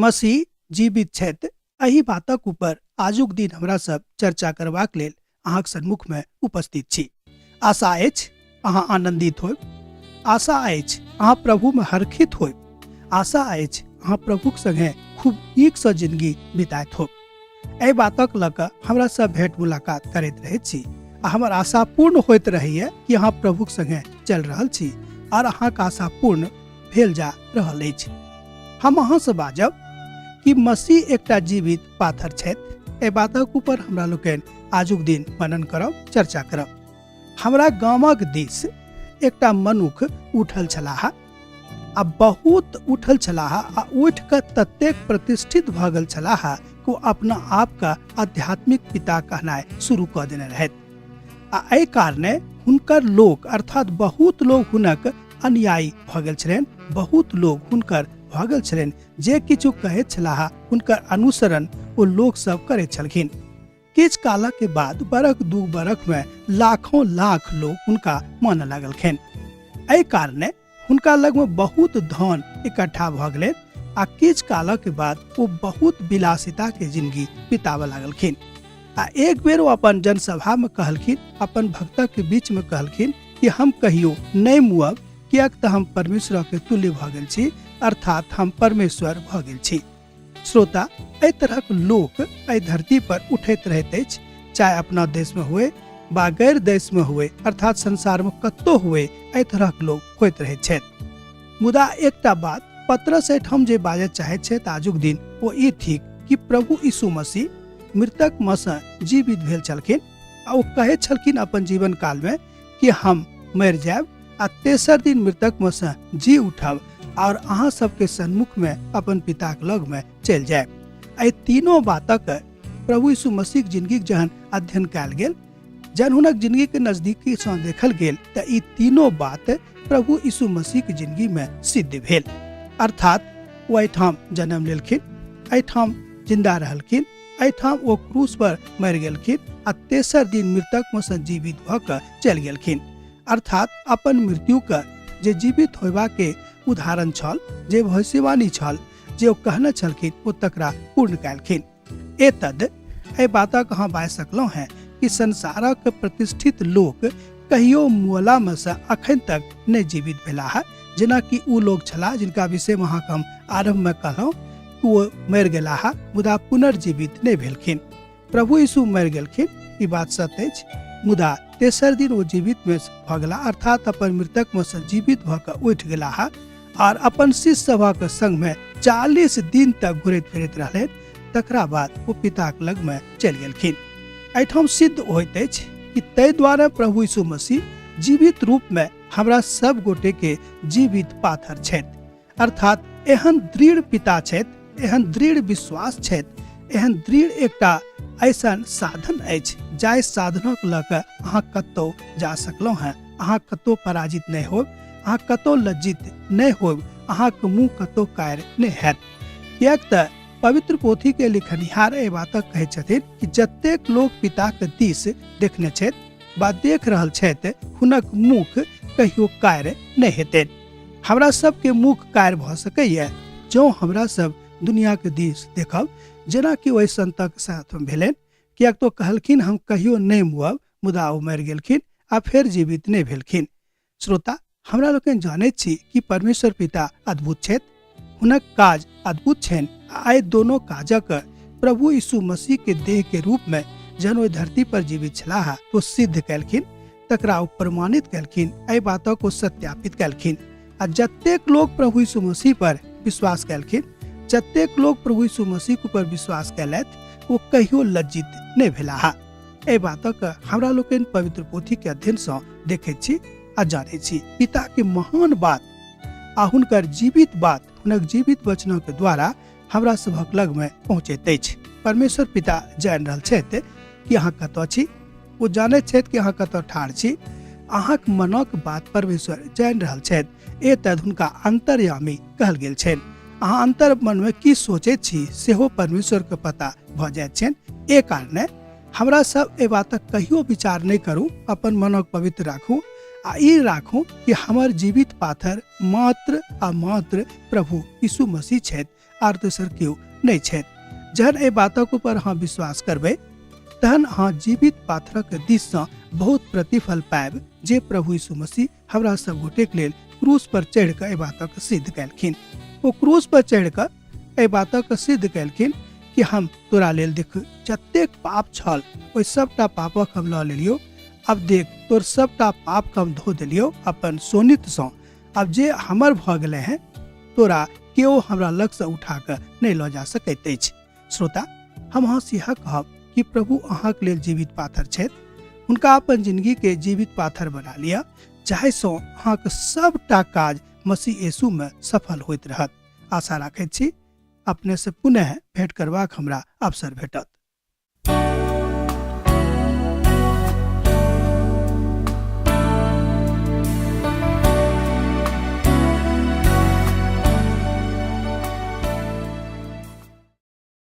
मसीह जीवित छथि, एहि बातक ऊपर आजुक दिन हमरा सब चर्चा करबाक लेल अहाँक सन्मुख में उपस्थित छी। आशा अछि अहाँ आनंदित होयब, आशा अछि अहाँ प्रभु में हर्षित होयब, आशा अछि अहाँ प्रभुक संगे खूब नीकसँ जिंदगी बिताइत होयब। एहि बातक लऽ कऽ हमरा सब भेंट मुलाकात करैत रहैत छी आ हमर आशा पूर्ण होइत रहैए कि अहाँ प्रभुक संगे चलि रहल छी आर अहाँके आशा पूर्ण भेल जा रहल अछि। हम अहाँसँ बाजब कि मसीह एकटा जीवित पाथर छथि। एहि बातक ऊपर हमरा लोकनि आजुक दिन मनन करब, चर्चा करब। हमरा गामक दिस एकटा मनुख उठल छलाह आ बहुत उठल छलाह आ उठि कऽ ततेक प्रतिष्ठित भऽ गेल छलाह कि ओ अपना आपके आध्यात्मिक पिता कहनाइ शुरू कऽ देने रहथि आ एहि कारणे हुनकर लोक अर्थात बहुत लोग हुनक अनुयायी भऽ गेल छलनि, बहुत लोग हुनकर भऽ गेल छलनि। जे किछु कहैत छलाह हुनकर अनुसरण ओ लोक सब करैत छलखिन। किछु कालक के बाद बरख दू बरख में लाखों लाख लोग हुनका मानऽ लगलखिन। एहि कारणे हुनका लग में बहुत धन इकट्ठा भऽ गेलै आ किछु कालक के बाद ओ बहुत विलासिता के जिंदगी बिताबऽ लागलखिन। आ एक बेर ओ अपन जनसभा में कहलखिन, अपन भक्तक के बीच में कहलखिन कि हम कहियो नहि मुअब, किएक तऽ हम परमेश्वर के तुल्य भऽ गेल छी, अर्थात हम परमेश्वर भऽ गेल छी। श्रोता, एहि तरहक लोक एहि धरती पर उठैत रहैत अछि, चाहे अपना देश में हुए बा गैर देश में हुए, अर्थात संसार में कतौ हुए, एहि तरहक लोक होइत रहैत छथि। मुदा एकटा बात पतरस एहिठाम जे बाजऽ चाहैत छथि आजुक दिन, ओ ई थिक कि प्रभु यीशु मसीह मृतक में सँ जीवित भेल छलखिन आ ओ कहैत छलखिन अपन जीवन काल में कि हम मरि जायब आ तेसर दिन मृतक में सँ जी उठब और अहाँ सबके सन्मुख में अपन पिताक लग में चलि जायब। एहि तीनों बातक प्रभु यीशु मसीह जिंदगीक जहन अध्ययन कयल गेल, जहन हुनक जिंदगी के नजदीकी सँ देखल गेल, तऽ ई तीनों बात प्रभु यीशु मसीह के जिंदगी में सिद्ध भेल। अर्थात ओ एहिठाम जन्म लेलखिन, एहिठाम जिंदा रहलखिन, एहिठाम ओ क्रूस पर मरि गेलखिन आ तेसर दिन मृतक में सँ जीवित भऽ कऽ चलि गेलखिन। अर्थात अपन मृत्यु के जे जीवित होयबा के उदाहरण छल, जे भविष्यवाणी छल, जे ओ कहने छलखिन, ओ तकरा पूर्ण कयलखिन। एतद एहि बातक अहाँ बाजि सकलहुँ हेँ कि संसारक प्रतिष्ठित लोक कहियो मुअला में से अखन तक नहि जीवित भेलाह, जेनाकि ओ लोक छलाह जिनका विषय में अहाँके हम आरंभ में कहलहुँ कि ओ मरि गेलाह मुदा पुनर्जीवित नहि भेलखिन। प्रभु यीशु मरि गेलखिन, ई बात सत्य अछि, मुदा तेसर दिन ओ जीवित में भऽ गेलाह, अर्थात अपन मृतक में से जीवित भऽ कऽ उठि गेलाह आर अपन शिष्य सभक संग में 40 दिन तक घुरैत फिरैत रहलथि। तकरा बाद ओ पिताक लग में चलि गेलखिन। एहिठाम सिद्ध होइत अछि कि ताहि द्वारा प्रभु यीशु मसीह जीवित रूप में हमरा सब गोटे के जीवित पाथर छथि। अर्थात एहन दृढ़ पिता छथि, एहन दृढ़ विश्वास छथि, एहन दृढ़ एकटा ऐसन साधन अछि जाहि साधनक लऽ कऽ अहाँ कतौ जा सकलहुँ हेँ, अहाँ कतौ पराजित नहि होब, अहाँ कतौ लज्जित नहि होब, अहाँके मुँह कतौ कार नहि हैत। किएक तऽ पवित्र पोथी के लिखनिहार एहि बातक कहै छथिन कि जतेक लोक पिताके दिस देखने छथि वा देख रहल छथि, हुनक मुख कहियो कार नहि हेतनि। हमरा सबके मुख कार भऽ सकैए जँ हमरा सब दुनियाके दिस देखब, जेनाकि ओहि संतक साथ भेलनि। किएक तऽ कहलखिन हम कहियो नहि मुअब, मुदा ओ मरि गेलखिन आ फेर जीवित नहि भेलखिन। श्रोता, हमरा लोकनि जानैत छी कि परमेश्वर पिता अद्भुत छथि, हुनक काज अद्भुत छनि आ एहि दोनो काजक प्रभु यीशु मसीह के देह के रूप में जहन ओहि धरती पर जीवित छलाह ओ सिद्ध कयलखिन, तकरा ओ प्रमाणित कयलखिन, एहि बातक ओ सत्यापित कयलखिन। आ जतेक लोक प्रभु यीशु मसीह पर विश्वास कयलखिन, जतेक लोक प्रभु यीशु मसीह के ऊपर विश्वास कयलथि, ओ कहियो लज्जित नहि भेलाह। एहि बातक हमरा लोकनि पवित्र पोथी के अध्ययन सँ देखैत छी आ जानैत छी। पिता के महान बात आ हुनकर जीवित बात हुनक जीवित वचनक द्वारा हमरा सभक लग में पहुँचैत अछि। परमेश्वर पिता जानि रहल छथि कि अहाँ कतऽ छी, ओ जानैत छथि कि अहाँ कतऽ ठाढ़ छी। अहाँक मनक बात परमेश्वर जानि रहल छथि, एतद हुनका अंतर्यामी कहल गेल छनि। अहाँ अंतर मन में की सोचैत छी सेहो परमेश्वर के पता भऽ जाइत छनि। ए कारणे हमरा सब एहि बातक कहियो विचार नहि करू, अपन मनक पवित्र राखू आ ई राखू कि हमर जीवित पाथर मात्र आ मात्र प्रभु यीशु मसीह छथि। आर दोसर केओ नहि छथि। जहन एहि बातक ऊपर अहाँ विश्वास करबै तहन अहाँ जीवित पाथरक दिससँ बहुत प्रतिफल पायब, जे प्रभु यीशु मसीह हमरा सब गोटेक लेल क्रूस पर चढ़ि कऽ एहि बातक सिद्ध कयलखिन। ओ क्रूस पर चढ़ि कऽ एहि बातक सिद्ध कयलखिन कि हम तोरा लेल देख जतेक पाप छल ओहि सबटा पापक हम लऽ लेलियौ, अब देख तोर सबटा पाप हम धो देलियौ अपन शोणितसँ, अब जे हमर भऽ गेलै हैं तोरा केओ हमरा लगसँ उठा कऽ नहि लऽ जा सकैत अछि। श्रोता, हम अहाँ से इएह कहब कि प्रभु अहाँके लेल जीवित पाथर छथि। हुनका अपन जिंदगी के जीवित पाथर बना लिअ, जाहिसँ अहाँके सबटा काज मसीह यीशुमे सफल होइत रहत। आशा राखैत छी अपने से पुनः भेंट करबाक हमरा अवसर भेटत।